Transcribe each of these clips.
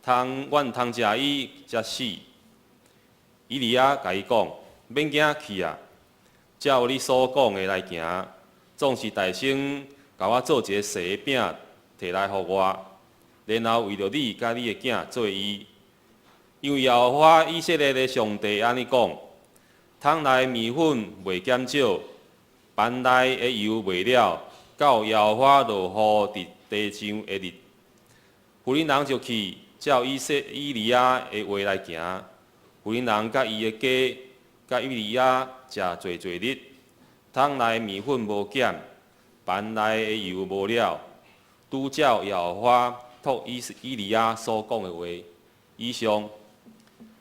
通阮通食伊才死。以利亞共伊講：免驚，去啊！照你所講的來行，總是大先共我做一个細的餅提來予我，然後為著你佮你的囝做伊。因為耶和華以色列的上帝按呢講：桶內麵粉袂減少，盤內的油袂了，到耶和華落雨佇地上的日。婦人人就去照以利亞的話來行。婦人人佮伊的家佮以利亞食濟濟日，桶內麵粉無減，盤內的油無了，拄照耶和華託以利亞所講的話。以上，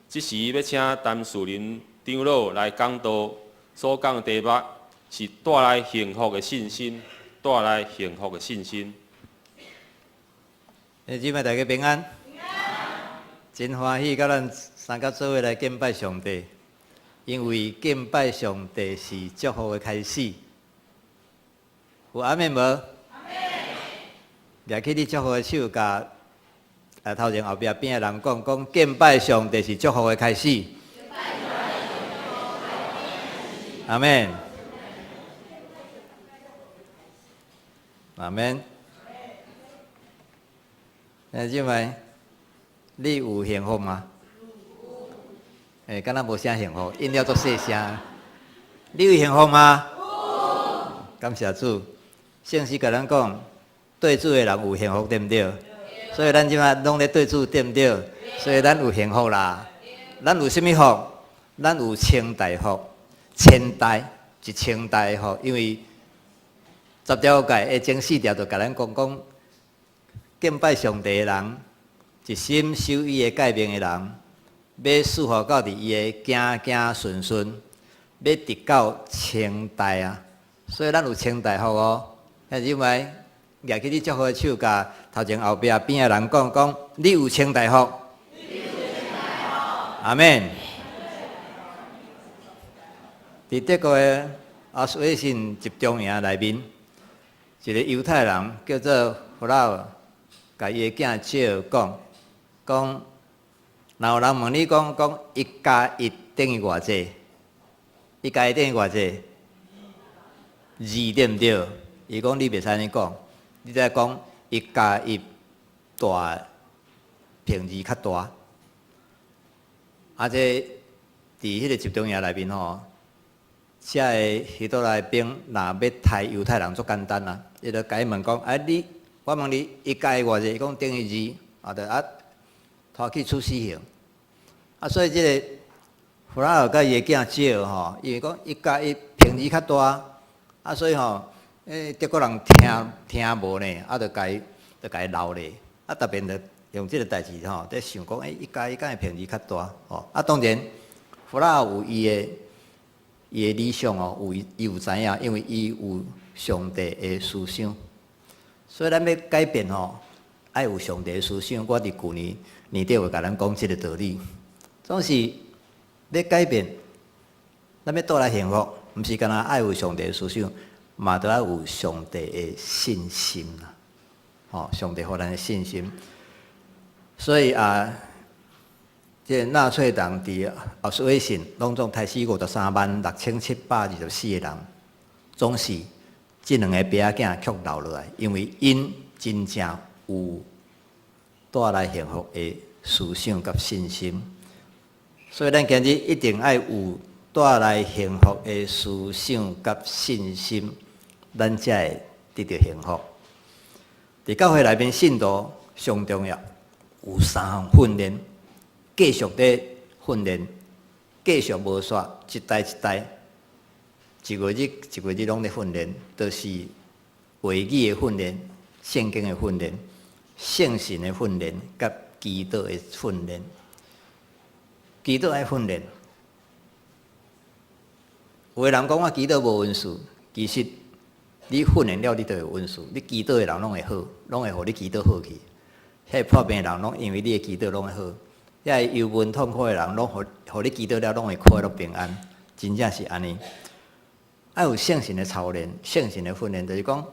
這時欲請陳樹林長老來講道，所講的題目是帶來幸福的信心，帶來幸福的信心。姊妹大家平安，真歡喜，佮咱三甲做伙來敬拜上帝，因為敬拜上帝是祝福的開始。有阿們無？阿們。舉起你祝福的手，共頭前後壁邊的人講，講敬拜上帝是祝福的開始。阿們。阿們。姊妹，你有幸福嗎？敢若無啥幸福，應了足細聲。你有幸福嗎？有。感謝主，聖詩共咱講，對主的人有幸福，對毋對？所以咱這擺攏咧對主，對毋對？所以咱有幸福啦。咱有啥物福？咱有千代福，千代一千代福，因為十條誡的前四條就共咱講講，敬拜上帝的人，一心守伊的誡命的人，欲賜福到佇伊的子子孫孫，欲直到千代啊！所以咱有千代福哦。兄弟姊妹，舉起你祝福的手，共頭前後壁邊的人講講，你有千代福。阿們。佇德國的奧斯威辛集中營內面，一个猶太人叫做弗拉爾，共伊的囝借講講，若有人問你講講一加一等於偌濟？一加一等於偌濟？二對毋對？伊講你袂使按呢講，你愛講一加一大平二較大。啊，這佇彼个集中營內面吼，遮个希特勒兵若欲刣猶太人足簡單啦，伊就共伊問講：啊你，我問你一加一偌濟？伊講等於二，啊就啊拖去處死刑。啊，所以這个弗拉爾佮伊的囝借吼，因為講一加一平二較大，啊所以吼，德國人聽聽無呢，啊就共伊就共伊留咧，啊特別就用這个代誌吼，佇想講，欸，一加一敢會平二較大？吼，啊當然，弗拉爾有伊的理想哦，有伊有知影，因為伊有上帝的思想，所以咱欲改變吼，愛有上帝的思想。我佇舊年年底有共咱講這个道理，總是欲改變，咱欲帶來幸福，毋是干焦愛有上帝的思想，嘛都愛有上帝的信心啦。吼，上帝予咱的信心。所以啊，這个納粹黨佇奧斯威辛攏總刣死53萬6724個人，總是這兩个爸仔囝卻留落來，因為𪜶真正有帶來幸福的思想佮信心。所以咱今日一定愛有帶來幸福的思想佮信心，咱才會得著幸福。佇教會內面，信徒上重要有三項訓練，繼續佇訓練，繼續無煞，一代一代，一月日一月日攏咧訓練，就是話語的訓練、聖經的訓練、聖神的訓練、佮祈禱的訓練。祈禱愛訓練，有的人講我祈禱無恩賜，其實你訓練了，你就有恩賜。你祈禱的人攏會好，攏會予你祈禱好去。遐個破病的人攏因為你的祈禱攏會好，遐個憂悶痛苦的人攏予你祈禱了，攏會快樂平安。真正是按呢。愛有聖神的操練，聖神的訓練，就是講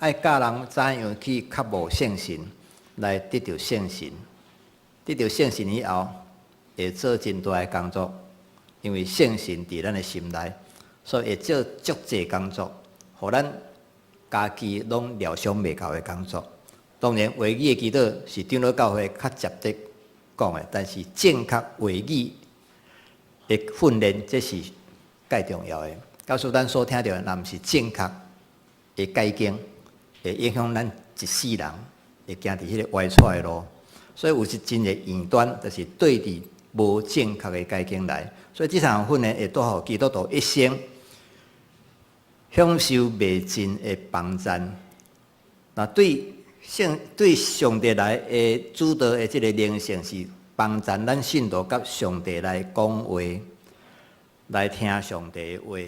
愛教人怎樣去渴慕聖神，來得著聖神。得著聖神以後，會做真大的工作，因為聖神佇咱的心內，所以會做足濟工作，予咱家己攏料想袂到的工作。當然，話語的祈禱是長老教會較值得講的，但是正確話語的訓練，這是蓋重要的。假使咱所聽著的，若毋是正確的解經，會影響咱一世人，會行佇彼个歪錯的路。所以有一真濟異端，就是對佇無正確的解經來。所以這項訓練會帶予基督徒一生享受袂盡的幫贊。那對聖對上帝來的主導的這个靈性，是幫贊咱信徒佮上帝來講話，來聽上帝的話，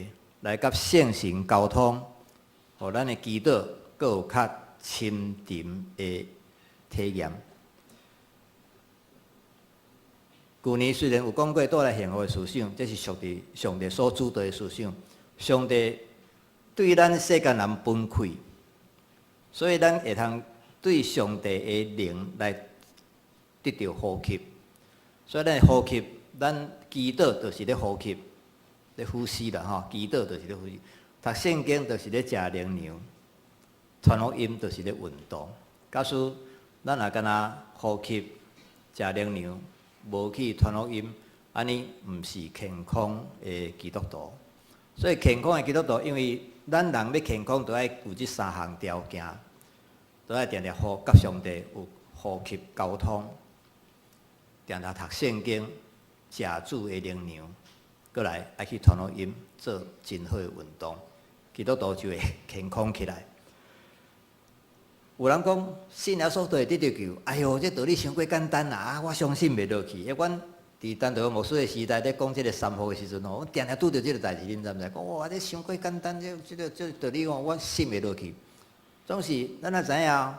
來佮聖神溝通，予咱的祈禱閣有較深沉的體驗。舊年雖然有講過帶來幸福的思想，這是屬佇上帝所主導的思想。上帝對咱世間人分開，所以咱會通對上帝的靈來得著呼吸。所以咱呼吸，咱祈禱就是咧呼吸，咧呼吸啦吼。祈禱就是咧呼吸，讀聖經就是咧食靈糧，傳福音就是咧運動。假使咱若干焦呼吸、食靈糧，無去傳福音，按呢毋是健康的基督徒。所以健康的基督徒，因為咱人欲健康，都愛有這三項條件，都愛定定呼佮上帝有呼吸溝通，定定讀聖經，食主的靈糧，閣來愛去傳福音，做真好的運動，基督徒就會健康起來。有人講信耶穌就會得著救，哎喲，這道理傷過簡單啦！啊，我相信袂落去。欸，阮佇陳道牧師的時代咧講這个三福的時陣吼，我定定拄著這个代誌，恁知毋知？講哇，這傷過簡單，這這个這個道理吼，我信袂落去。總是咱也知影，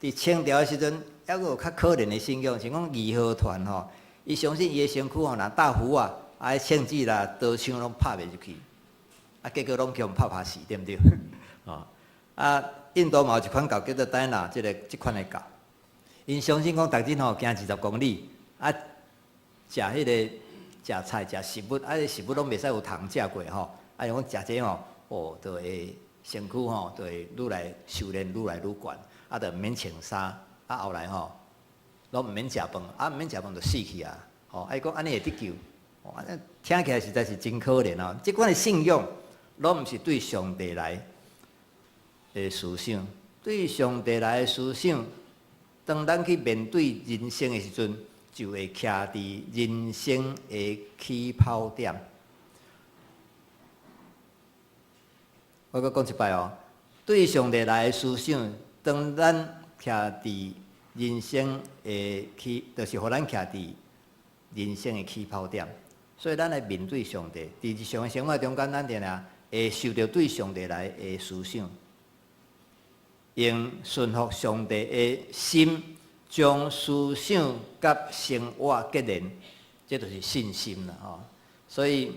佇清朝的時陣，猶閣有較可憐的信仰，像講義和團吼，伊相信伊的身軀吼，若搭符啊，啊，槍支啦、刀槍攏拍袂入去，啊，結果攏予𪜶拍拍死，對毋對？哦，啊，印度嘛有一款教叫做戴拿，這个這款的教，𪜶相信講逐日吼行20公里，啊，食彼个食菜食食物，啊，食物攏袂使有糖食過吼，啊，伊講食這吼，哦，就會身軀吼就會愈來修煉愈來愈懸，啊，就毋免穿衫，啊，後來吼，攏毋免食飯，啊，毋免食飯就死去啊，吼，啊，伊講按呢會得救，哦，按呢聽起來實在是真可憐哦。這款的信仰，攏毋是對上帝來的思想，對上帝來的思想，當咱去面對人生的時陣，就會徛佇人生的起跑點。我閣講一擺哦，對上帝來的思想，當咱徛佇人生的起，就是予咱徛佇人生的起跑點。所以，咱來面對上帝，佇日常的生活中間，咱定定會受著對上帝來的思想，用順服上帝的心，將思想佮生活結連，這就是信心啦吼。所以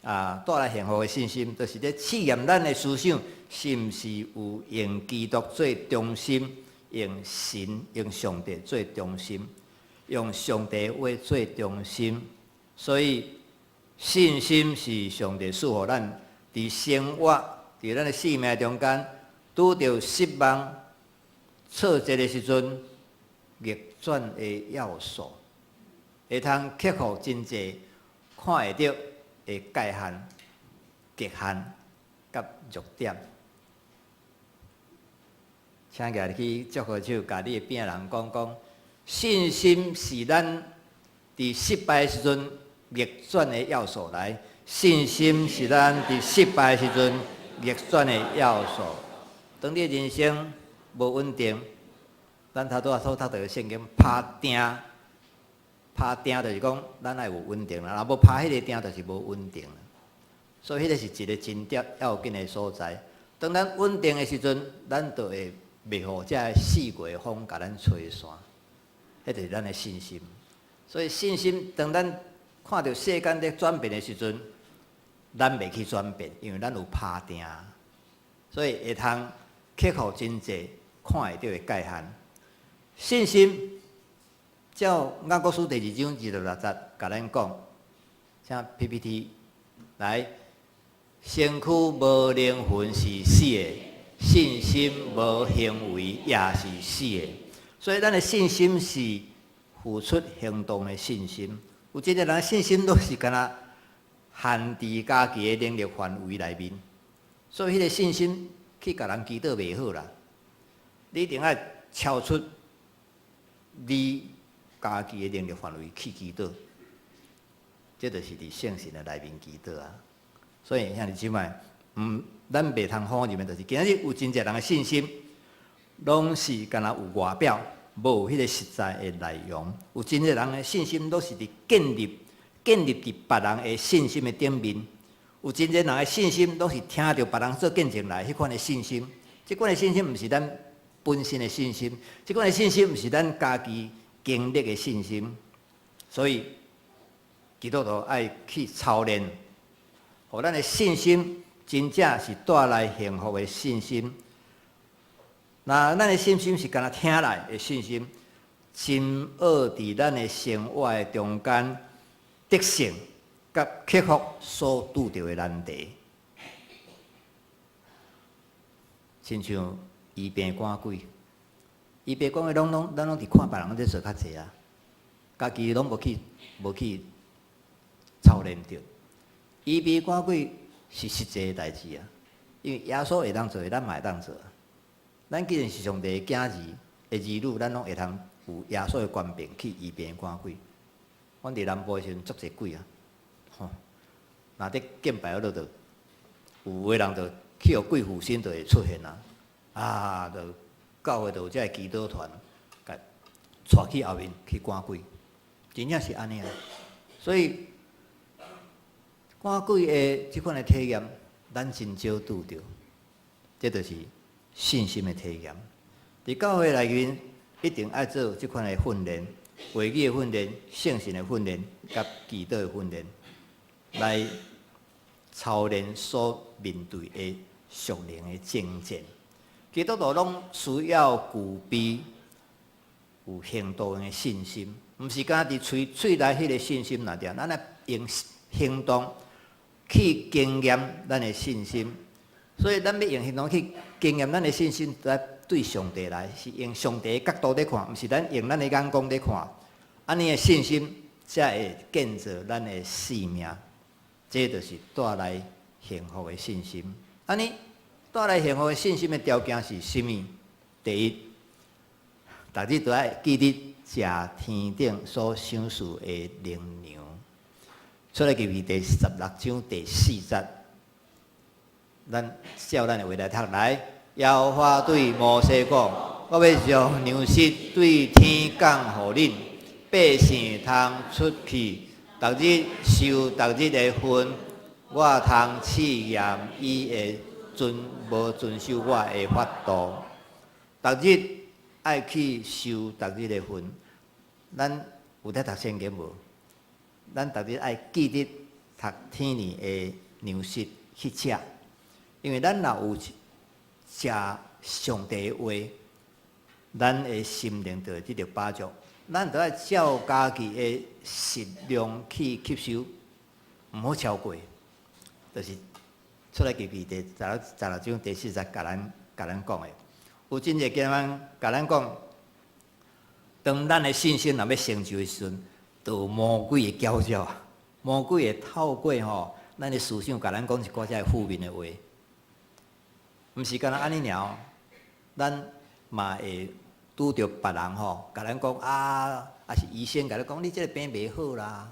啊，帶來幸福的信心，就是咧試驗咱的思想，是毋是有用基督做中心，用神、用上帝做中心，用上帝話做中心。所以信心是上帝賜予咱佇生活、佇咱的生命中間，拄著失望、挫折的時陣，逆轉的要素，會通克服真濟看會著的界限、極限佮弱點。請舉去祝福手，共你的邊仔人講講，信心是咱佇失敗的時陣逆轉的要素。來，信心是咱佇失敗的時陣逆轉的要素。當你人生無穩定，咱頭拄仔所讀著的聖經，拍定，拍定就是講，咱愛有穩定啦，若無拍彼个定，就是無穩定啦。所以，彼个是一个真要要緊的所在。當咱穩定的時陣，咱就會袂予這个四季風共咱吹散，彼就是咱的信心。所以，信心當咱看著世間咧轉變的時陣，咱袂去轉變，因為咱有拍定，所以會通克服真濟看會著的界限。信心照雅各書第二章二十六節，共咱講，請 PPT 來，身軀無靈魂是死的，信心無行為也是死的。所以，咱的信心是付出行動的信心。有真濟人信心攏是敢若限佇家己的能力範圍內面，所以彼个信心去共人祈禱袂好啦。你一定愛超出你家己的能力範圍去祈禱，這就是佇聖神的內面祈禱啊。所以兄弟姊妹，咱袂通否認的，就是今仔日有真濟人的信心，攏是敢若有外表，無彼个實在的內容。有真濟人的信心，攏是佇建立佇別人的信心的頂面。有真濟人的信心，攏是聽著別人做見證來彼款的信心。這款的信心毋是咱本身的信心，這款的信心毋是咱家己經歷的信心。所以基督徒愛去操練，予咱的信心真正是帶來幸福的信心。若咱的信心是干焦聽來的信心，真愛佇咱的生活的中間得勝，佮克服所拄著的難題。親像醫病趕鬼，醫病趕鬼攏攏咱攏佇看別人咧做較濟啊，家己攏無去操練著。醫病趕鬼是實際的代誌啊，因為耶穌會當做的，咱嘛會當做。咱既然是上帝的囝兒的兒女，咱攏會通有耶穌的權柄去醫病趕鬼。阮佇南部的時陣足濟鬼啊，吼！若佇敬拜彼落就有的人就去予鬼附身，就會出現啊！啊，就教會就有這个祈禱團，共帶去後面去趕鬼，真正是按呢啊！所以趕鬼的這款的體驗，咱真少拄著，這就是信心的體驗。佇教會內面，一定愛做這款的訓練，話語的訓練、聖神的訓練、佮祈禱的訓練，來操練所面對的屬靈的征戰。基督徒攏需要具備有行動的信心，毋是干焦佇喙喙內彼个信心爾爾，咱愛用行動去經驗咱的信心。所以，咱欲用行動去經驗咱的信心，來對上帝來，是用上帝的角度咧看，毋是咱用咱的眼光咧看。按呢的信心才會建造咱的生命，這就是帶來幸福的信心。按呢帶來幸福的信心的條件是啥物？第一，逐日都愛記得食天頂所賞賜的靈糧。出埃及記第十六章第四節，咱照咱的話來讀來。耶和華對摩西講：我欲將糧食對天降予恁，百姓通出去，逐日受逐日的份。我通試驗伊會遵無遵守我的法度。逐日愛去受逐日的份。咱有佇讀聖經無？咱逐日愛記得讀天裡的糧食去食，因為咱若有食上帝的話，咱的心靈就會得著飽足。咱著愛照家己的食量去吸收，毋好超過。就是出埃及記第十六章第四節，共咱講的。有真濟經文共咱講，當咱的信心若欲成就的時陣，就有魔鬼的攪擾啊！魔鬼會透過吼咱的思想，共咱講一寡這負面的話，毋是干焦按呢爾，咱嘛會拄著別人吼，共咱講啊，抑是醫生共你講，你這个病袂好啦，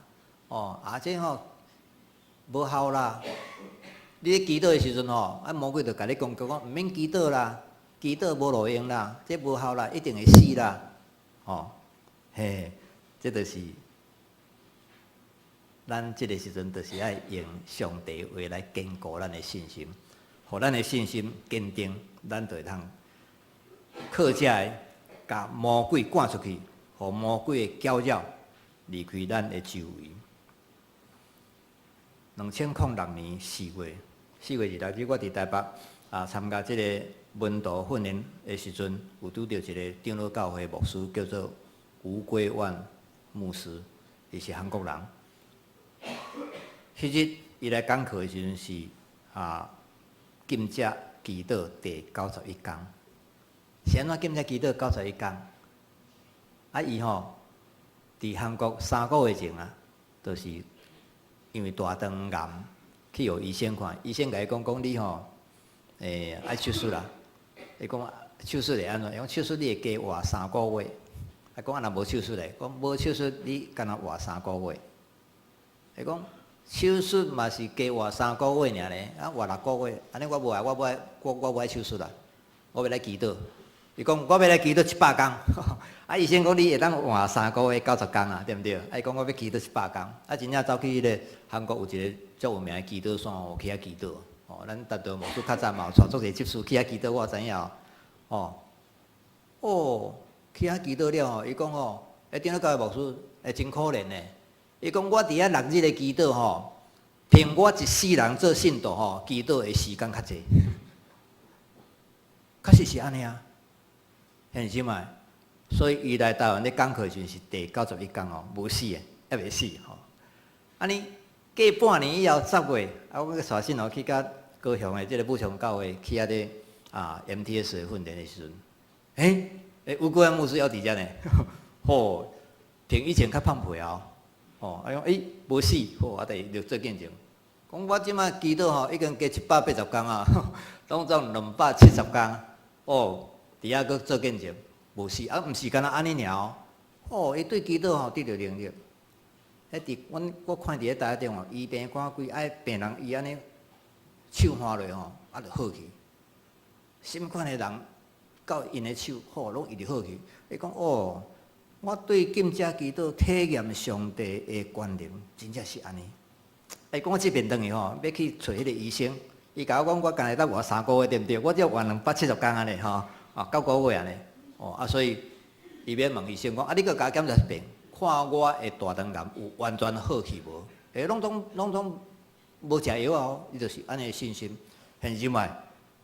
哦，啊這吼無效啦。你咧祈禱的時陣吼，啊魔鬼就共你講講，毋免祈禱啦，祈禱無路用啦，這無效啦，一定會死啦，吼，嘿，這就是咱這个時陣，就是愛用上帝話來堅固咱的信心，予咱的信心堅定，咱就會通靠這个共魔鬼趕出去，予魔鬼的攪擾離開咱的周圍。2006年4月，4月26日，我佇台北啊參加這个門徒訓練的時陣，有拄著一个長老教會牧師，叫做吳歸萬牧師，伊是韓國人。彼日伊來講課的時陣是禁食祈禱第九十一工。是按怎禁食祈禱九十一工？啊，伊吼佇韓國3個月前啊，就是因為大腸癌去予醫生看，醫生共伊講講你吼，愛手術啦。伊講手術會按怎？伊講手術你會加活三個月。啊，講啊若無手術咧，講無手術你干焦活三個月。伊講手術嘛是加活三個月爾呢，啊活6個月，按呢我無愛，我無愛，我無愛手術啦，我欲來祈禱。伊講我欲來祈禱100工，啊醫生講你會當活三個月九十工啊，對毋對？啊伊講我欲祈禱一百工，啊真正走去彼个韓國有一個足有名的祈禱山，去遐祈禱。哦，咱達道牧師較早嘛有帶足濟執事去遐祈禱，我知影哦。哦，去遐祈禱了吼，伊講吼，長老教會牧師會真可憐呢。伊講我佇遐6日的祈禱吼，憑我一世人做信徒吼，祈禱的時間較濟。確實是按呢啊，兄弟姊妹，所以伊來台灣咧講課時陣是第九十一工哦，無死的，猶未死吼。按呢過半年以後10月，啊，我帶信徒去佮高雄的這个武昌教會去遐咧MTS 的訓練的時陣，吳國安牧師猶佇遮呢，吼，比以前較胖皮哦，吼，啊講無死，好，啊，就做見證，講我這擺祈禱吼，已經加780工啊，當總270工，哦，佇遐閣做見證，無死，啊，毋是干焦按呢爾哦，哦，伊對祈禱吼得著能力，彼佇阮我看佇咧台中哦，醫病趕鬼，愛病人伊按呢手按落吼，啊就好去，啥物款的人到𪜶的手，吼，攏一直好去。伊講哦，我對禁食祈禱體驗上帝的權能，真正是按呢。伊講我這邊轉去吼，欲去揣彼个醫生，伊共我講我干焦會當活三個月對毋對？我只活270工按呢吼，啊9個月按呢，哦啊所以伊欲問醫生講，啊你閣共我檢查一遍，看我的大腸癌有完全好去無？攏總無食藥啊，伊就是按呢信心。兄弟姊妹，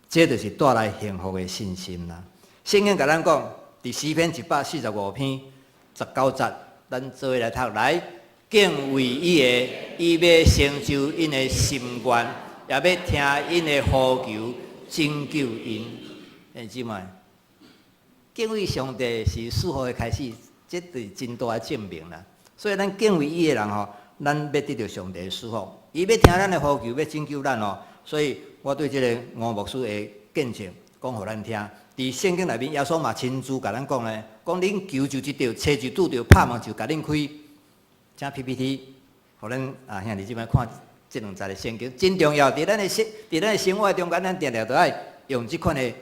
這就是帶來幸福的信心啦。聖經共咱講，佇詩篇145篇19節，咱做伙來讀來。敬畏伊的，伊欲成就𪜶的心願，也欲聽𪜶的呼求，拯救𪜶。兄弟姊妹，敬畏上帝是賜福的開始，這是真大的證明啦。所以咱敬畏伊的人吼，咱欲得著上帝的賜福，伊欲聽咱的呼求，欲拯救咱哦。所以我對這个吳牧師的見證講予咱聽。佇聖經內面，耶穌嘛親自共咱講咧，講恁求就得著，揣就拄著，拍門就共恁開。請 PPT，予咱兄弟姊妹看這兩節的聖經，真重要。佇咱的生活中間，咱定定都愛用這款的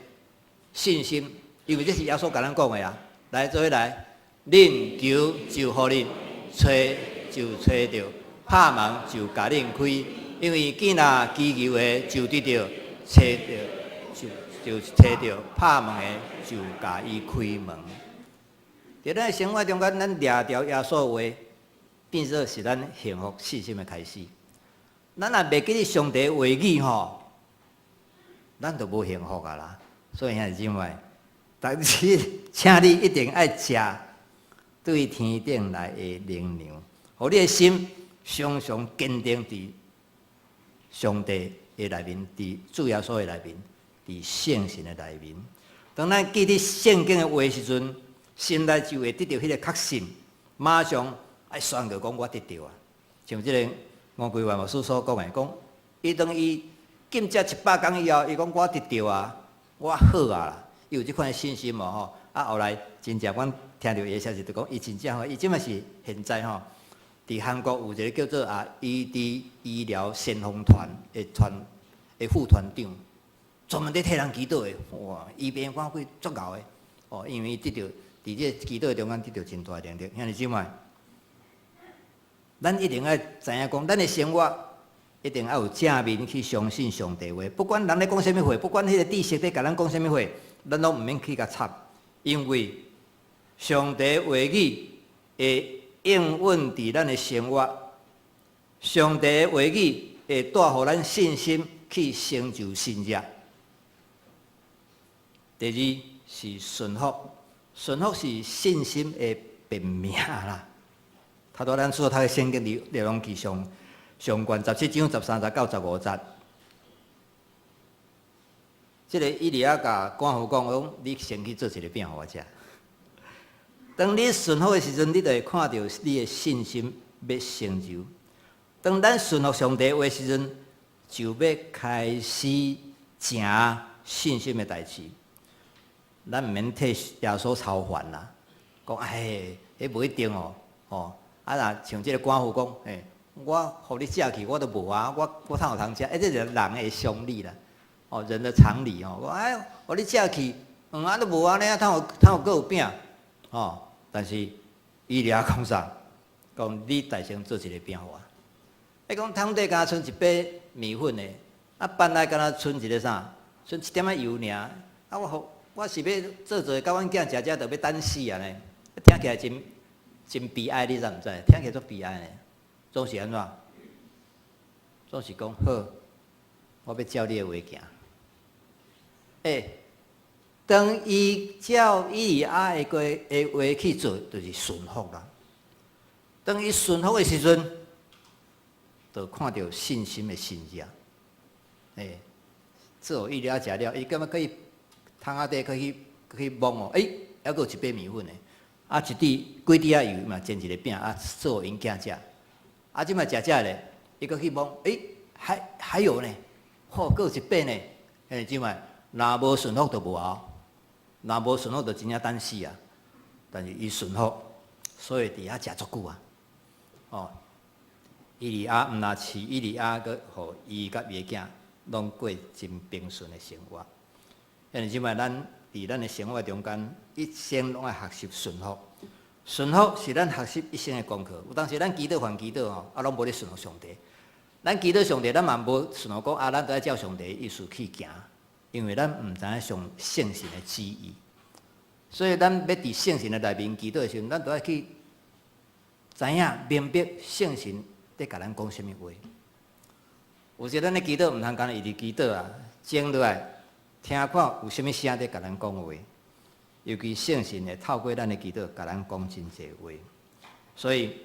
信心，因為這是耶穌共咱講的啊。來，做伙來，恁求就予恁，揣就揣著，拍門就共恁開。因為囝若祈求的就得著，揣著就揣著，拍門的就共伊開門。佇咱的生活中間，咱掠著耶穌話，變做是咱幸福信心的開始。咱若袂記得上帝話語吼，咱就無幸福啊啦。所以兄弟姊妹，逐日請你一定愛食對天頂來的靈糧，予你的心常常堅定佇上帝的內面，佇主耶穌的內面，佇聖神的內面。當咱記得聖經的話時陣，心內就會得著彼个確信，馬上愛宣告講我得著啊！像這个吳桂元牧師所講的，講伊當伊禁食100工以後，伊講我得著啊，我好啊啦，伊有這款的信心無吼？啊，後來真正阮聽著伊的消息，就講伊真正吼，伊這馬是現在吼，佇韓國有一個叫做ED 醫療先鋒團的團的副團長，專門佇替人祈禱的，哇！醫病趕鬼足𠢕的，哦，因為伊得著佇這个祈禱中間得著真大的能力，兄弟姊妹，咱一定愛知影講，咱的生活一定愛有正面去相信上帝話，不管人咧講啥物話，不管彼个知識咧共咱講啥物話，咱攏毋免去共插，因為上帝話語會應允佇咱的生活，上帝話語會帶予咱信心去成就神蹟。第二是順服，順服是信心的別名啦。頭拄咱所讀的聖經佇列王紀上上卷17章13節到15節。這个以利亞共寡婦講講，你先去做一个餅予我食。當你順服的時陣，你就會看著你的信心欲成就。當咱順服上帝話的時陣，就欲開始成信心的代誌。咱毋免替耶穌操煩啦，講哎，彼無一定哦，吼啊若像這个寡婦講，欸，我予你食去，我都無啊，我通有通食？欸，這是人的常理啦，哦，人的常理吼。我哎，予你食去，啊都無按呢，通有通有閣有餅，吼。但是以利亞講啥？講你代先做一个餅予我。伊講桶底敢若賰一塊麵粉的，啊筏內敢若賰一个啥？賰一點仔油爾。啊我予我是欲做做，共阮囝食食，就欲等死按呢。聽起來真真悲哀，你知毋知？聽起來足悲哀呢。總是按怎？總是講好，我欲照你的話行。欸，當伊照以利亞的話的話去做，就是順服啦。當伊順服的時陣，就看著信心的神跡。欸，做予以利亞食了，伊感覺閣去桶仔底閣去閣去摸哦，欸，猶閣有一塊麵粉的，啊一滴幾滴仔油嘛，煎一个餅啊，做予𪜶囝食。啊，這擺食食咧，伊閣去摸，欸，還有呢，吼，閣有一塊呢。欸，這擺若無順服就無啊，若無順服就真正等死啊。但是伊順服，所以佇遐食足久啊。哦，以利亞毋若飼以利亞，閣予伊佮伊的囝攏過真平順的生活。因為這擺咱佇咱的生活中間，一生攏愛學習順服。順服是咱學習一生的功課。有當時咱祈禱還祈禱吼，啊，攏無咧順服上帝。咱祈禱上帝，咱嘛無順服講啊，咱都愛照上帝的意思去行，因為咱毋知影上聖神的旨意。所以咱欲佇聖神的內面祈禱的時陣，咱都愛去知影明白聖神佇共咱講啥物話。有時咱咧祈禱，毋通干焦一直祈禱啊，靜落來聽看有啥物聲佇共咱講話。尤其聖神會透過咱的祈禱，共咱講真濟話。所以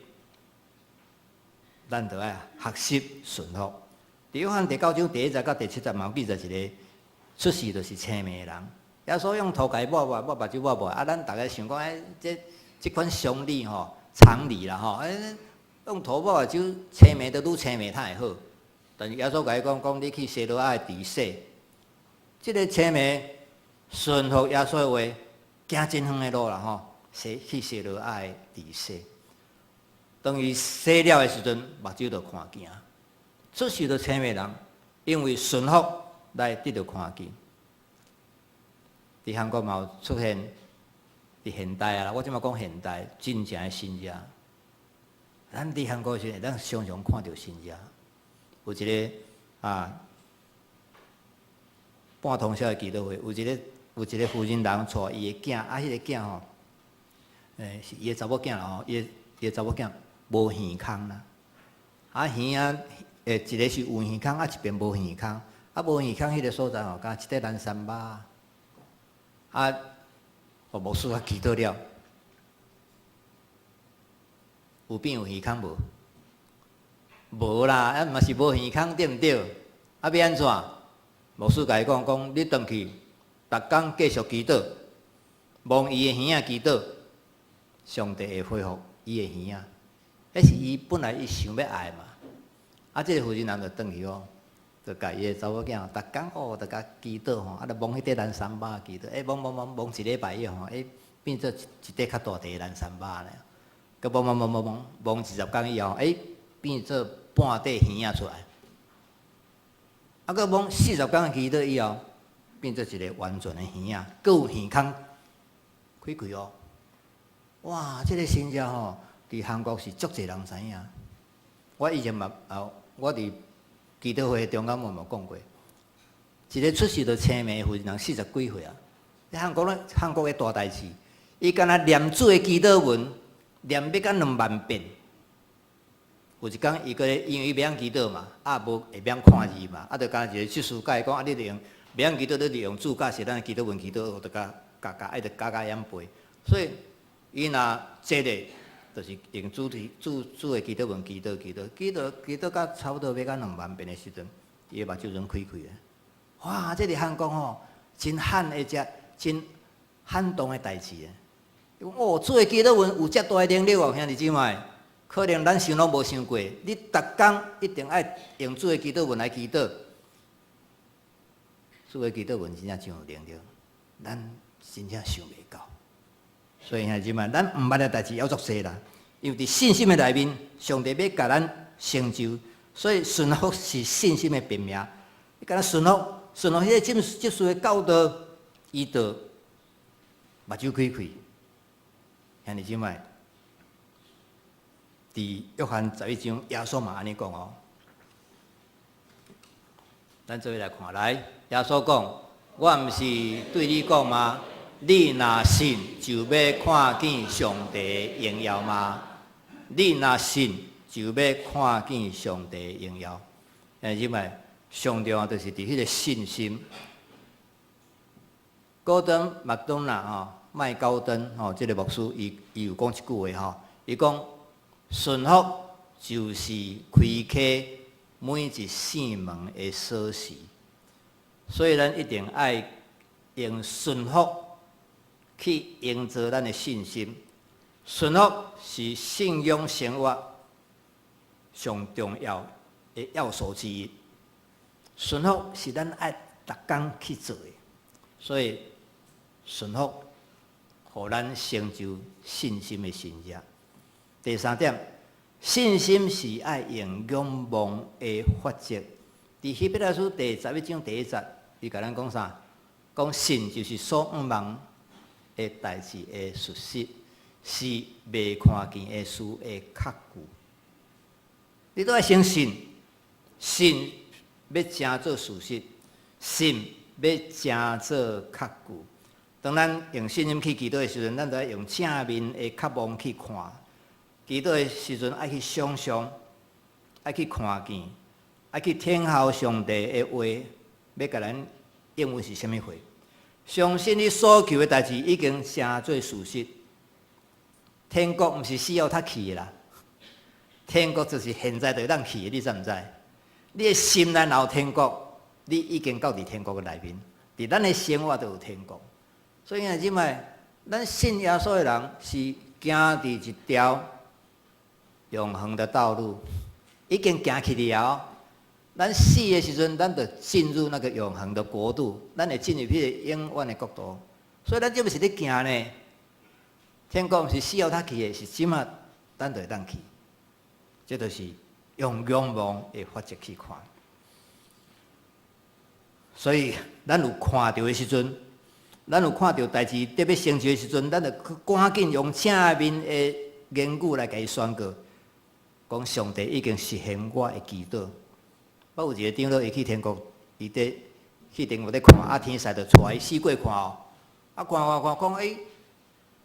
咱著愛學習順服。佇約翰第9章第1節到第7節嘛有記載一个出世就是青盲的人。耶穌用塗共伊抹抹抹目睭抹抹，啊，咱逐家想講，欸，這這款常理吼，常理啦吼，欸，用塗抹目睭青盲都愈青盲才會好。但是耶穌共伊講，講你去西羅亞的池洗，這个青盲順服耶穌的話，行真遠的路啦吼，洗去西羅亞的池洗。當伊洗了的時陣，目睭就看見。出世就青盲人，因為順服來得著看見。佇韓國嘛有出現，佇現代啊，我這擺講現代真正的神跡。咱佇韓國時，咱常常看著神跡。有一个啊，半通宵的祈禱會，有一个婦人人帶伊的囝，啊，彼个囝吼，欸，是伊的查某囝啦吼，伊的查某囝無耳孔啦，啊耳仔，欸，一个是有耳孔，啊一邊無耳孔，啊無耳孔彼个所在吼，敢若一塊蘭山肉，啊，予牧師啊祈禱了，有變有耳孔無？無啦，啊嘛是無耳孔對毋對？啊欲按怎？牧師共伊講講，你轉去，逐工繼續祈禱，摸伊的耳仔祈禱，上帝會恢復伊的耳仔。彼是伊本來伊想欲愛嘛。啊，這个婦人人就轉去哦，就共伊的查某囝，逐工哦，就共祈禱吼，啊，就摸彼塊蘭山肉祈禱，欸，摸摸摸摸一禮拜以後吼，欸，變做一塊較大塊的蘭山肉呢。閣摸摸摸摸摸摸20工以後，欸，變做半塊耳仔出來。啊，閣摸40工祈禱以後，變做一个完全的耳仔，閣有耳孔開開哦。哇，這个神跡吼，佇韓國是足濟人知影。我以前嘛，啊，我佇祈禱會中間我嘛講過，一个出世就青盲的婦人，40幾歲啊。韓國咧，韓國的大代誌，伊干焦念主的祈禱文，念欲到2萬遍。有一工，伊閣咧，因為伊袂曉祈禱嘛，啊無會曉看字嘛，啊，就干焦一個執事教伊講，啊，你就用袂曉祈禱，你就用主教示咱的祈禱文祈禱，就共共共，愛著加加減背。所以，伊若坐咧，就是用主題主主的祈禱文祈禱祈禱祈禱祈禱到差不多欲到2萬遍的時陣，伊的目睭陣開開的。哇！這佇韓國吼，真罕的只真罕動的代誌的。哦，主的祈禱文有遮大的能力哦，兄弟姊妹，可能咱想攏無想過。你逐工一定愛用主的祈禱文來祈禱。主的祈禱文真正真有能力，咱真正想袂到。所以兄弟姊妹，咱毋捌的代誌猶足濟啦。因為佇信心的內面，上帝欲共咱成就，所以順服是信心的別名。你共咱順服，順服彼个執事的教導，伊就目睭開開。兄弟姊妹，佇約翰11章，耶穌嘛按呢講哦。咱做伙來看，來，耶穌講：我毋是對你講嗎？你若信，就欲看見上帝的榮耀嗎？你若信，就欲看見上帝的榮耀。兄弟姊妹，上重要就是佇彼个信心。高登麥當娜吼，麥高登吼，這个牧師伊伊有講一句話吼，伊講順服就是開啟每一扇門的鎖匙，所以咱一定愛用順服去營造咱的信心。順服是信仰生活上重要的要素之一。順服是咱愛逐工去做的，所以順服予咱成就信心的神跡。第三點，信心是愛用仰望的法則。佇希伯來書第11章第1節，伊共咱講啥？講信就是所向望的代誌的事實，是未看見的事的確據。你都愛相信，信欲成做事實，信欲成做確據。當咱用信心去祈禱的時陣，咱就愛用正面的渴望去看。祈禱的時陣，愛去想象，愛去看見，愛去聽候上帝的話，欲共咱應允是啥物貨。相信你所求的代誌已經成做事實。天國毋是死後才去的啦，天國就是現在就會當去的，你知毋知？你的心內若有天國，你已經到佇天國的內面。佇咱的生活就有天國。所以兄弟姊妹，咱信耶穌的人是行佇一條永恆的道路，已經行去了。咱死的時陣，咱就進入那個永恆的國度，咱會進入彼个永遠的國度。所以咱這毋是咧行呢，天國毋是死後才去的，是這馬咱就會當去。這就是用仰望的法則去看。所以咱有看著的時陣，咱有看著代誌得欲成就的時陣，咱就趕緊用正面的言語來共伊宣告，講上帝已經實現我的祈禱。我有一個長老，伊去天國，伊佇去天國咧看，啊天使就帶伊四界看哦，啊看看看，講欸，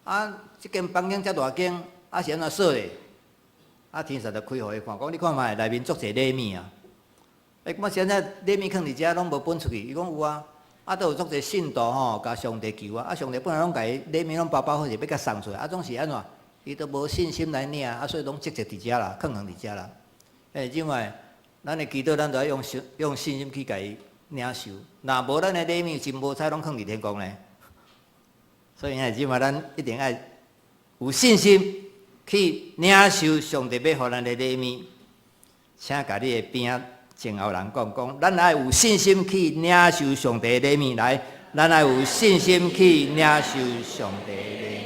啊這間房間遮大間，啊是按怎鎖的？啊天使就開予伊看，講你看覓，內面足濟禮物啊！欸，我現在禮物囥佇遮攏無分出去，伊講有啊，啊都有足濟信徒吼，共上帝求啊，啊上帝本來攏共伊禮物攏包包好勢，欲共送出來，啊總是按怎？伊都無信心來領，啊所以攏積積佇遮啦，囥囥佇遮啦。欸，另外，咱的祈禱，咱就愛用信用信心去共伊領受。若無咱的禮物，真無彩攏囥佇天國呢。所以兄弟姊妹，咱一定愛有信心去領受上帝欲予咱的禮物。請共你的邊仔前後人講講，咱愛有信心去領受上帝的禮物來，咱愛有信心去領受上帝的禮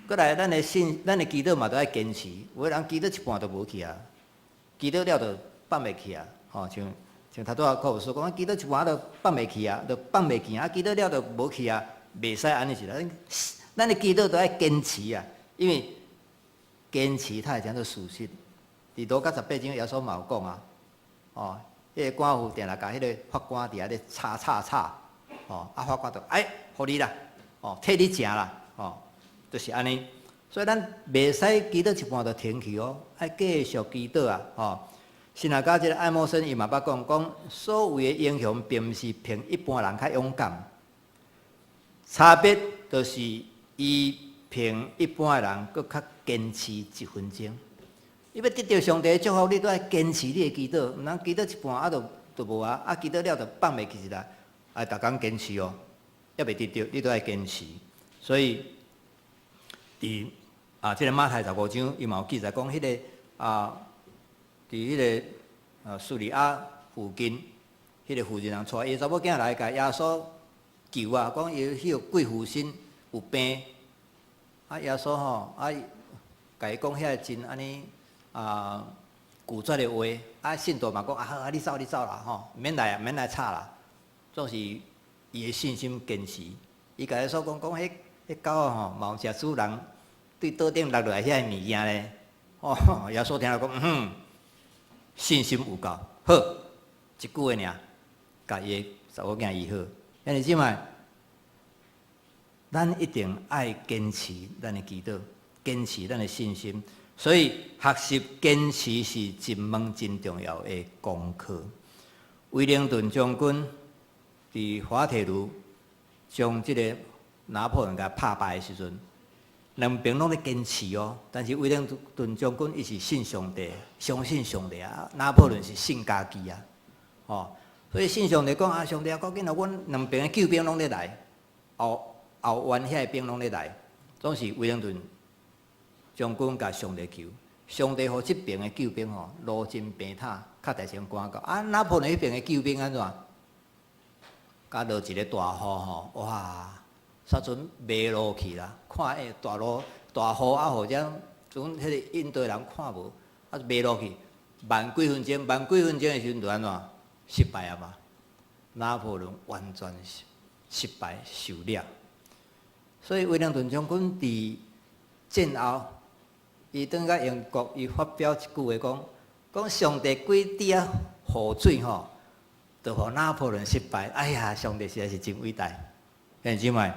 物。閣來，咱的信，咱的祈禱嘛，都愛堅持。有的人祈禱一半就無去啊，祈禱了就放袂去啊。吼，像像頭拄仔閣有說講，祈禱一半就放袂去啊，就放袂去啊，祈禱了就無去啊，袂使按呢是啦。咱的祈禱都愛堅持啊，因為堅持才會成做事實。佇路加18章，耶穌嘛有講啊，哦，彼個官府定定共彼个法官佇遐咧吵吵吵，哦，啊法官就哎，予你啦，哦，替你食啦，哦，就是按呢。所以咱袂使祈禱一半就停去哦，愛繼續祈禱啊，吼。神學家這個愛默生伊嘛捌講，講所謂的英雄，並毋是憑一般人較勇敢，差別就是伊憑憑一般的人閣較堅持一分鐘。你欲得著上帝的祝福，你都愛堅持你的祈禱，毋通祈禱一半啊就就無啊，啊祈禱了就放袂記一啦。愛逐工堅持哦，猶未得著，你都愛堅持。所以，佇啊，這個馬太十五章，伊嘛有記載講，彼個啊，佇彼個啊敘利亞附近，彼個婦人人帶伊查某囝來共耶穌求啊，講伊彼個貴婦身有病，啊耶穌吼啊，共伊講遐真按呢啊拒絕的話，啊信徒嘛講啊好啊，你走你走啦吼，毋免來啊，毋免來吵啦，總是伊的信心堅持，伊共耶穌講講彼彼狗仔吼嘛有食主人對桌頂落落來遐个物件咧，哦，耶穌聽了講，嗯，信心有夠，好，一句話爾，共伊的查某囝醫好。兄弟姊妹，咱一定愛堅持咱的祈禱，堅持咱的信心。所以學習堅持是一門真重要的功課。威靈頓將軍佇滑鐵盧將這個拿破崙共拍敗的時陣，兩邊攏咧堅持哦，但是威靈頓將軍伊是信上帝，相信上帝啊。拿破崙是信家己啊，吼，所以信上帝講啊，上帝啊，趕緊啊，阮兩邊的救兵攏咧來，後後援遐个兵攏咧來，總是威靈頓將軍共上帝求，上帝予這邊的救兵吼，路真平坦，較大聲趕到。啊，拿破崙彼邊的救兵按怎？共落一个大雨吼，哇！煞陣迷路去啦，看欸大路大雨啊，予遮陣彼个印度人看無，啊迷路去，慢幾分鐘，慢幾分鐘的時陣就按怎？失敗啊嘛！拿破崙完全失敗受掠。所以威靈頓將軍佇戰後，伊轉到英國，伊發表一句話講：講上帝規滴仔雨水吼，就予拿破崙失敗。哎呀，上帝實在是真偉大！兄弟姊妹，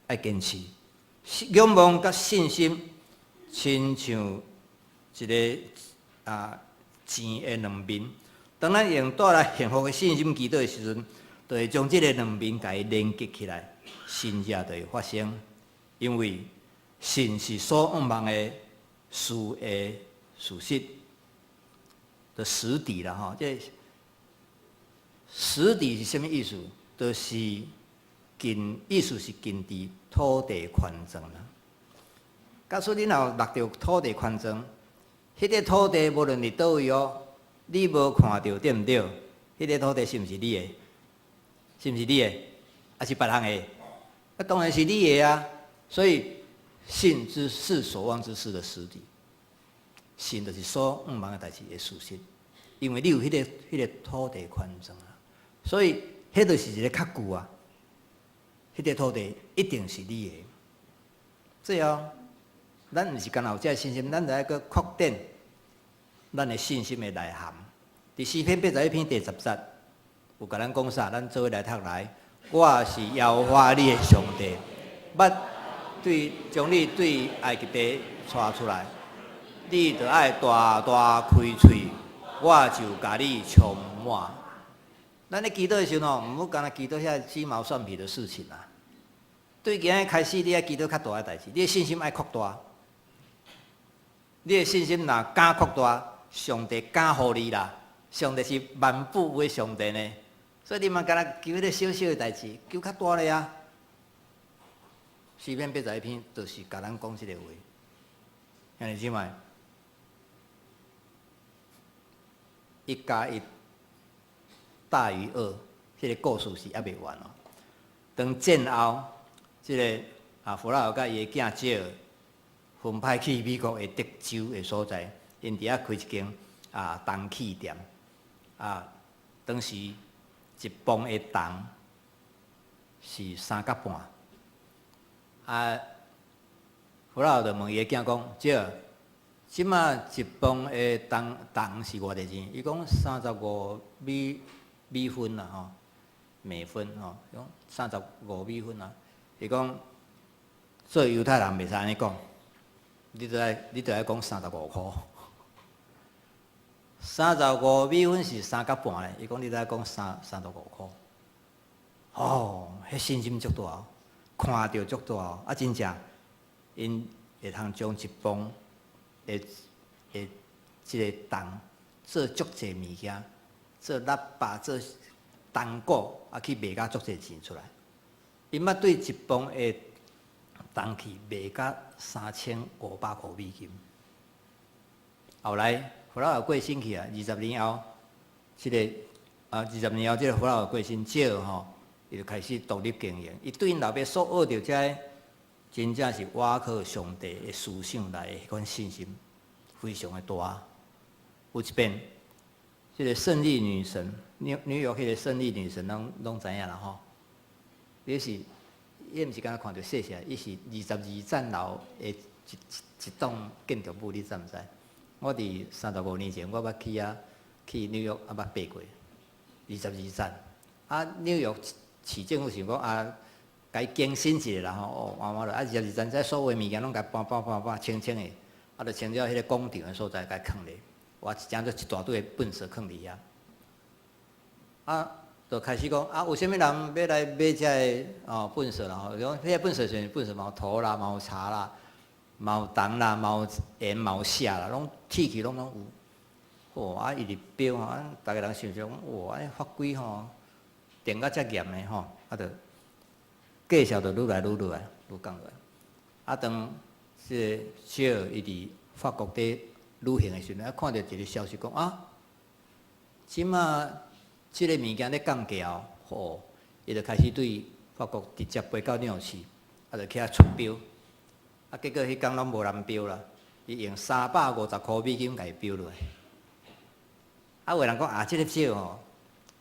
愛堅持，仰望佮信心，親像一个啊錢的兩面。當咱用帶來幸福的信心祈禱的時陣，就會將這个兩面共伊連結起來，神蹟就會發生。因為信是所向望的事的事實的實底啦，吼！這實底是啥物意思？就是根，意思是根佇土地權狀啦。假使你若有落著土地權狀，彼個土地無論佇佗位哦，你無看著對毋對？彼個土地是毋是你的？是毋是你的？抑是別人的？啊，當然是你的啊！所以信之是所望之事的實底，信就是所向望的代誌的事實。因為你有彼個土地權狀啊，所以彼就是一個確據啊。彼個土地一定是你的。最後，咱毋是干焦有這個信心，咱就愛閣擴展咱的信心的內涵。佇詩篇81篇第10節，有共咱講啥？咱做伙來讀來。我是耶和華你的上帝，捌對將你對埃及地帶出來，你著愛大大開喙，我就共你充滿。咱咧祈禱的時陣吼，毋好干焦祈禱遐雞毛蒜皮的事情啊。對今日開始，你愛祈禱較大的代誌，你的信心愛擴大。你的信心若敢擴大，上帝敢予你啦。上帝是萬富的上帝呢，所以你嘛干焦求彼個小小的代誌，求較大咧啊。詩篇81篇就是共咱講這个話，兄弟姊妹，1加1大於2，這个故事是猶未完哦。當戰後，這个啊弗拉爾佮伊的囝吉爾分派去美國的德州的所在，𪜶佇遐開一間啊銅器店。啊，當時一磅的銅是三角半。啊，弗拉爾就問伊的囝講：吉爾，這馬一磅的銅銅是偌濟錢？伊講35美美分啦吼，美分吼，講35美分啊。伊講做猶太人袂使按呢講，你著愛講35箍。35美分是三角半咧，伊講你著愛講35箍。哦，彼信心足大，看著足大，啊真正， 𪜶會通將一磅的的這个銅做足濟物件，做喇叭、做銅鼓，啊去賣甲足濟錢出來。𪜶捌對一磅的銅器賣甲3500箍美金。後來弗勞爾過身去啊，二十年後，這个啊二十年後，這个弗勞爾過身少吼，伊就開始獨立經營。伊對𪜶老爸所學著這个，真正是倚靠上帝的思想來的彼款信心，非常的大。有一遍，這个勝利女神，紐紐約彼个勝利女神，攏攏知影啦吼。伊是，伊毋是敢若看著細細，伊是二十二層樓的一一一棟建築物，你知毋知？我佇35年前，我捌去遐去紐約，啊捌爬過二十二層。啊，紐約市政府想講啊，共伊更新一下啦吼，哦，換換落啊，二十二層這所有物件攏共搬搬搬搬清清的，啊，就清了彼个廣場的所在，共囥咧。哇，一正做一大堆的糞埽囥佇遐。啊，就開始講啊，有啥物人欲來買這个哦糞埽啦吼？講彼个糞埽是糞埽，嘛有土啦，嘛有柴啦，嘛有銅啦，嘛有鹽，嘛有錫啦，攏鐵器攏攏有。哦，啊，伊入標吼，啊，逐个人想想，哇，按呢法規吼定甲遮嚴的吼，啊，就價數就愈來愈落來，愈降落來。啊，當這个小伊佇法國佇旅行的時陣，啊，看著一个消息講啊，這馬這个物件咧降價哦，吼，伊就開始對法國直接飛到紐約市，啊，就去遐出標，啊，結果彼工攏無人標啦，伊用350箍美金共伊標落來。啊，有人講啊，這个少吼，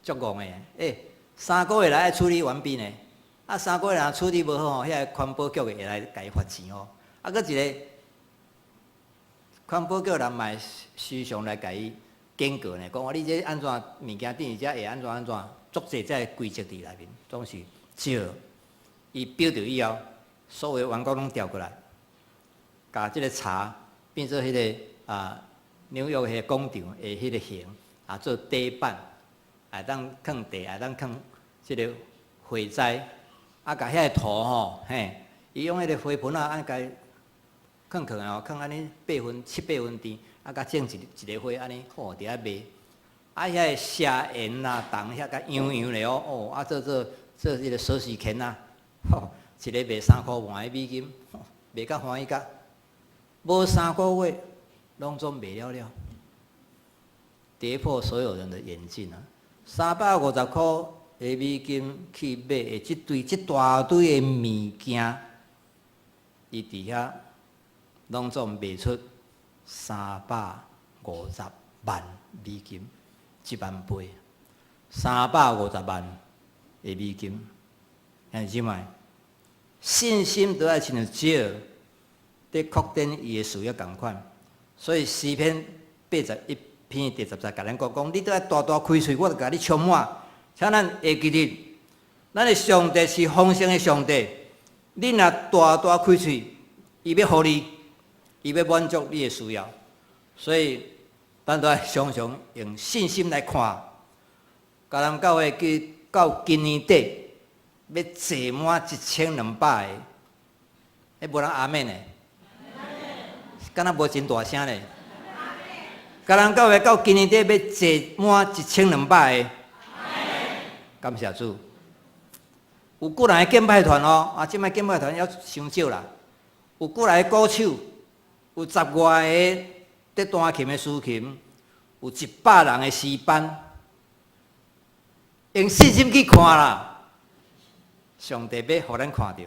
足戇的，欸，三個月內愛處理完畢呢，啊，三個月若處理無好吼，遐个環保局會來共伊罰錢哦。啊，閣一个環保局人嘛會時常來共伊警告呢，講話你這按怎物件佇遮會按怎按怎，足濟這个規則佇內面，總是少。伊標著以後，所有員工攏調過來，共這个柴變做彼个啊紐約彼个廣場的彼个形啊，做底板，會當囥茶，會當囥這个花栽，啊，共遐个土吼，嘿，伊用彼个花盆仔按共囥囥吼，囥按呢八分七八分甜，啊，共種一一个花按呢，吼，佇遐賣。啊，遐个錫鹽啦、銅遐共揚揚咧哦，哦，啊做做做彼个鎖匙圈啊，吼，一个賣3箍半的美金，賣甲歡喜甲，無3個月，攏總賣了了，跌破所有人的眼鏡啊！350箍的美金去買的這堆這大堆的物件，伊佇遐攏總賣出350萬美金，1萬倍，三百五十萬的美金。兄弟姊妹，信心都愛親像石佇擴展伊的事業仝款，所以詩篇81篇第10節共咱講講，你都愛大大開喙，我就共你充滿。請咱會記得，咱的上帝是豐盛的上帝。你若大大開喙，伊欲予你，伊欲滿足你的需要。所以，咱都愛常常用信心來看。迦南教會去到今年底，欲坐滿1200個，欸，無人阿們呢？敢若無真大聲咧？迦南教會到今年底欲坐滿1200個，感謝主。有幾若個敬拜團哦，啊，這擺敬拜團猶傷少啦。有幾若個鼓手，有十外個佇彈琴的司琴，有100人的詩班，用信心去看啦。上帝欲予咱看著。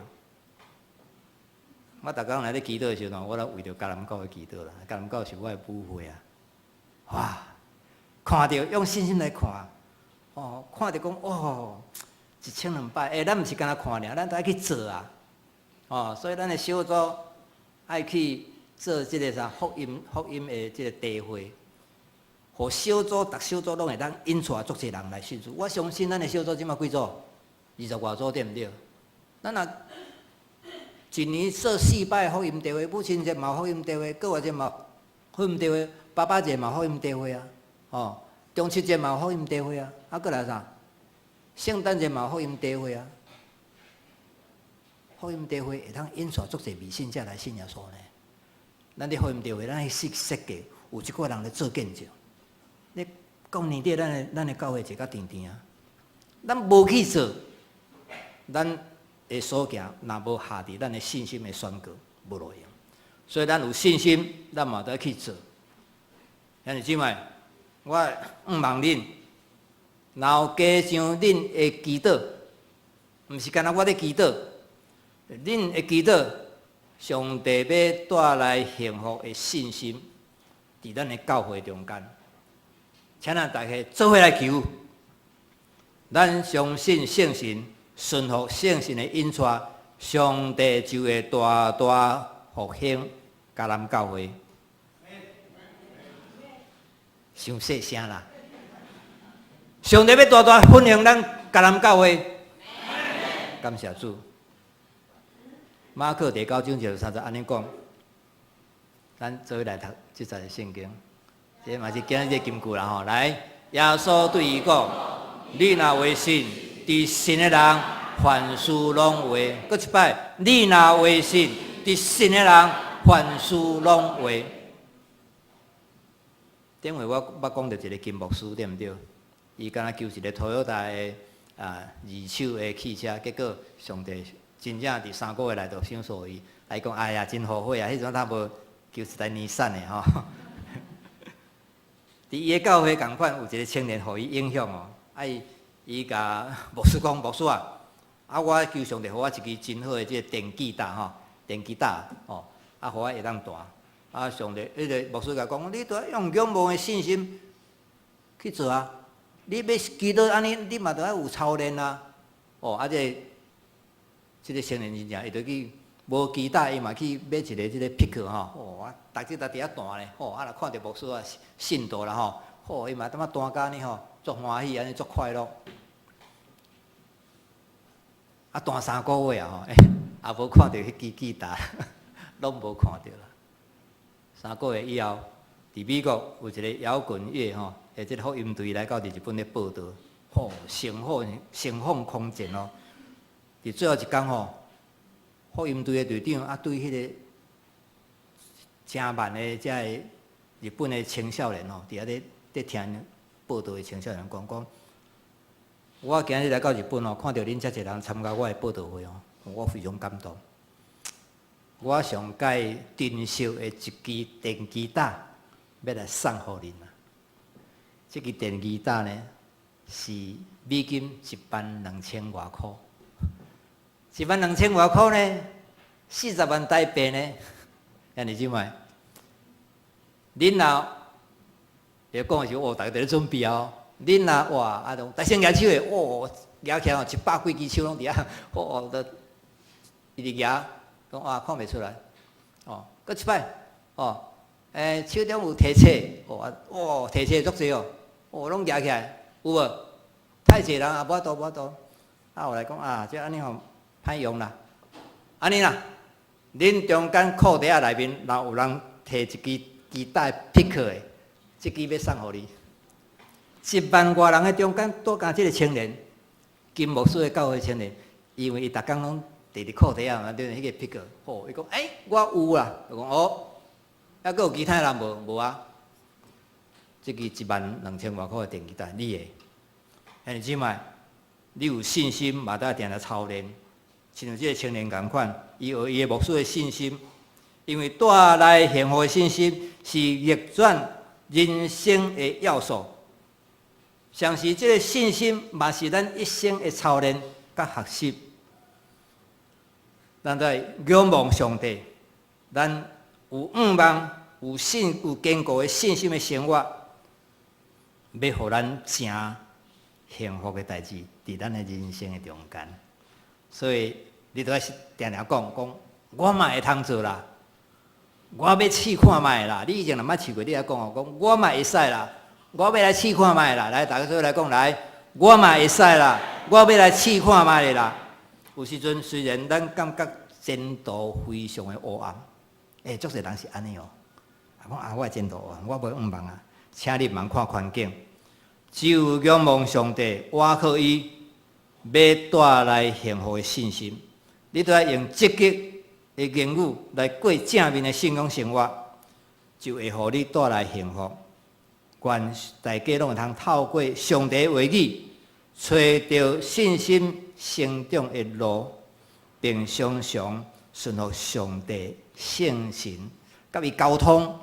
我逐工來咧祈禱的時陣，我攏為著迦南教會祈禱啦。迦南教會是我的母會啊！哇，看著用信心來看，哦，看著講哦，1200，欸，咱毋是干焦看爾，咱都愛去做啊！哦，所以咱的小組愛去做這个啥福音福音的這个茶會，予小組逐小組攏會當引帶足濟人來信主。我相信咱的小組這馬幾組？二十外組對毋對？咱若一年做四擺福音茶會，母親節嘛福音茶會，復活節嘛福音茶會，爸爸節嘛福音茶會啊，哦，中秋節嘛福音茶會啊，啊，閣來啥？聖誕節嘛福音茶會啊，福音聚會會當引帶足濟未信者來信耶穌呢。咱佇福音聚會，咱去設設計，有一寡人咧做見證。你講年底，咱的教會坐甲甜甜啊。咱無去做，咱的所行若無下佇咱的信心的宣告，無路用。所以咱有信心，咱嘛得去做。兄弟姊妹，我向望恁，然後加上恁的祈禱，毋是干焦我咧祈禱，恁的祈禱，上帝欲帶來幸福的信心，佇咱的教會中間，請咱大家做伙來求。咱相信聖神，順服聖神的引帶，上帝就會大大復興迦南教會。傷細聲啦！上帝欲大大復興咱迦南教會。感謝主。馬可第九章1到3節按呢講，咱做伙來讀這節聖經，這嘛是今日這金句啦吼。來，耶穌對伊講：你若會信，佇信的人凡事攏會。閣一擺，你若會信，佇信的人凡事攏會。頂回我捌講著一个金牧師，對毋對？伊敢若求一个 Toyota 的二手的汽車，結果上帝真正佇3個月內就賞賜伊。伊講哎呀，真後悔啊！彼陣他無求一台尼桑的吼。佇伊的教會仝款有一个青年予伊影響哦，啊伊伊共牧師講，牧師啊，啊我求上帝予我一支真好的這个電吉他吼，電吉他哦，啊予我會當彈。啊！上帝，彼个牧師共講，你著愛用仰望的信心去做啊！你欲祈禱按呢，你嘛著愛有操練啊！哦，啊，這個青年真正，伊就去無吉他，伊嘛去買一个這个 pick 吼。哦，啊，逐日逐佇遐彈咧，吼，啊，若看著牧師啊，信徒啦吼，吼，伊嘛感覺彈甲按呢吼，足歡喜，按呢足快樂。啊，彈3個月啊吼，欸，也無看著彼支吉他，攏無看著啦。3個月以後，佇美國有一个搖滾樂吼，的這个福音隊來到佇日本咧報道，吼，盛放盛放空前哦。佇最後一工吼，福音隊的隊長啊，對彼个誠萬的這个日本的青少年吼，佇遐咧咧聽報道的青少年講講，我今日來到日本吼，看著恁遮濟人參加我的報道會吼，我非常感動。我上蓋珍惜的一支電吉他，欲來送予恁啊！這支電吉他呢，是美金一萬兩千外箍，一萬兩千外箍呢，40萬台幣呢。兄弟姊妹，恁若會講的時候，哦，逐家佇咧準備哦。恁若哇，啊，種大聲舉手的，哦，舉起來哦，100幾支手攏佇遐，哦，都一直舉。講啊，看袂出來，哦，閣一擺，哦，欸，手中有提冊，哦啊，哦，提冊足濟哦，哦，攏舉起來，有無？太濟人也無法度，無法度。啊，後來講啊，這按呢吼歹用啦，按呢啦，恁中間褲袋仔內面若有人提一支吉他 pick 的，這支欲送予你。1萬外人的中間，拄共這个青年，金牧師的教會青年，因為伊逐工攏佇佇褲袋仔嘛，對，彼个 pick，吼，伊講，欸，我有啦，就講哦，猶閣有其他人無？無啊。這支1萬兩千外箍的電吉他，你的，兄弟姊妹，你有信心嘛？得定定操練，親像這个青年仝款，伊學伊的牧師的信心，因為帶來幸福的信心是逆轉人生的要素。同時，這个信心嘛是咱一生的操練佮學習。咱在仰望上帝，咱有向望、有信、有堅固的信心的生活，欲予咱成幸福的代誌，佇咱的人生的中間。所以，你著愛定定講講，我嘛會通做啦，我欲試看覓啦。你以前若捌試過，你會講哦，講我嘛會使啦，我欲來試看覓啦。來，逐家做伙來講來，我嘛會使啦，我欲來試看覓啦。有時陣雖然咱感覺前途非常的烏暗，欸，足濟人是按呢哦。啊，講啊，我的前途烏暗，我無向望啊，請你毋通看環境，只有仰望上帝，倚靠伊，欲帶來幸福的信心，你都愛用積極的言語來過正面的信仰生活，就會予你帶來幸福。願大家攏會通透過上帝話語，揣著信心成長的路，並常常順服上帝聖神，佮伊溝通，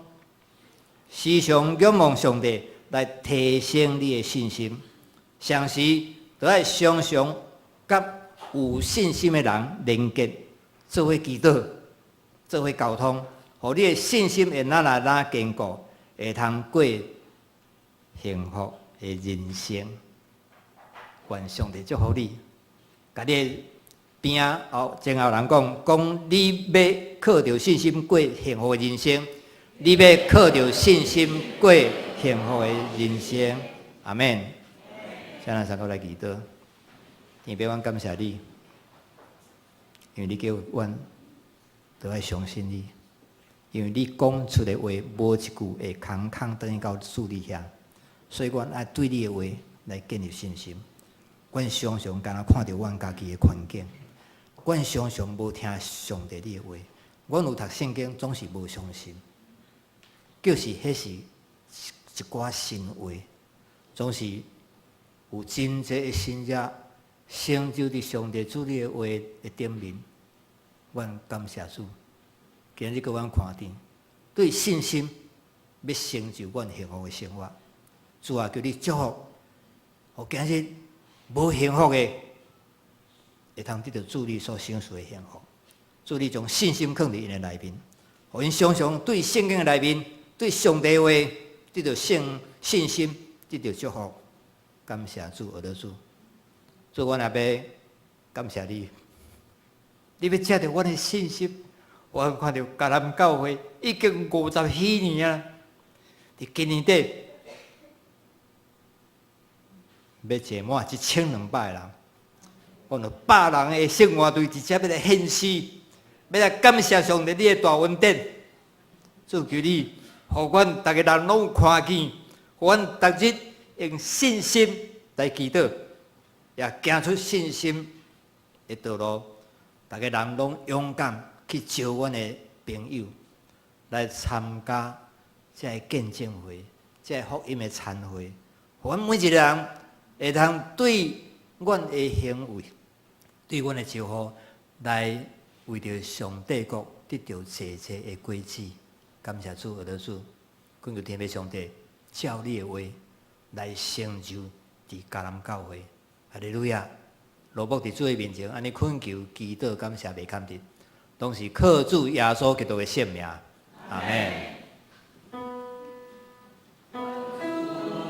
時常仰望上帝來提升你的信心。同時，都愛常常佮有信心的人連結，做伙祈禱，做伙溝通，予你的信心會愈來愈堅固，會通過幸福的人生。願上帝祝福你，共你的邊仔哦，前後人講，講你欲靠著信心過幸福的人生，你欲靠著信心過幸福的人生。阿們。請咱三個來祈禱。天父，阮感謝你，因為你叫阮都愛相信你，因為你講出的話無一句會空空轉去到主你遐，所以阮愛對你的話來建立信心。阮常常敢若看著阮家己的環境，阮常常無聽上帝你的話。阮有讀聖經，總是無相信，就是彼是一寡神話，總是有真濟的神跡成就佇上帝主你的話的頂面。阮感謝主，今日閣阮看見，對信心欲成就阮幸福的生活。主啊，求你祝福，予今日無幸福的，會通得著主你所賞賜的幸福。主你將信心囥佇𪜶的內面，予𪜶常常對聖經的內面，對上帝話得著信信心，得著祝福。感謝主，阿得主，主，阮也欲感謝你，你欲藉著阮的信心，我看著迦南教會已經50幾年啊，佇今年底欲坐滿1200個人，講著百人的聖樂隊直接欲來獻詩，欲來感謝上帝你的大恩典。主求你，予阮逐个人攏有看見，予阮逐日用信心來祈禱，也行出信心的道路。逐个人攏勇敢去招阮的朋友來參加這个見證會、這个福音的餐會，予阮每一个人會通對阮的行為、對阮的招呼，來為著上帝國得著濟濟的果子。感謝主，阿得主，懇求天父上帝照你的話來成就佇迦南教會。哈利路亞！羅卜佇主的面前，按呢懇求、祈禱、感謝，袂堪得，攏是靠主耶穌基督的聖名。阿們。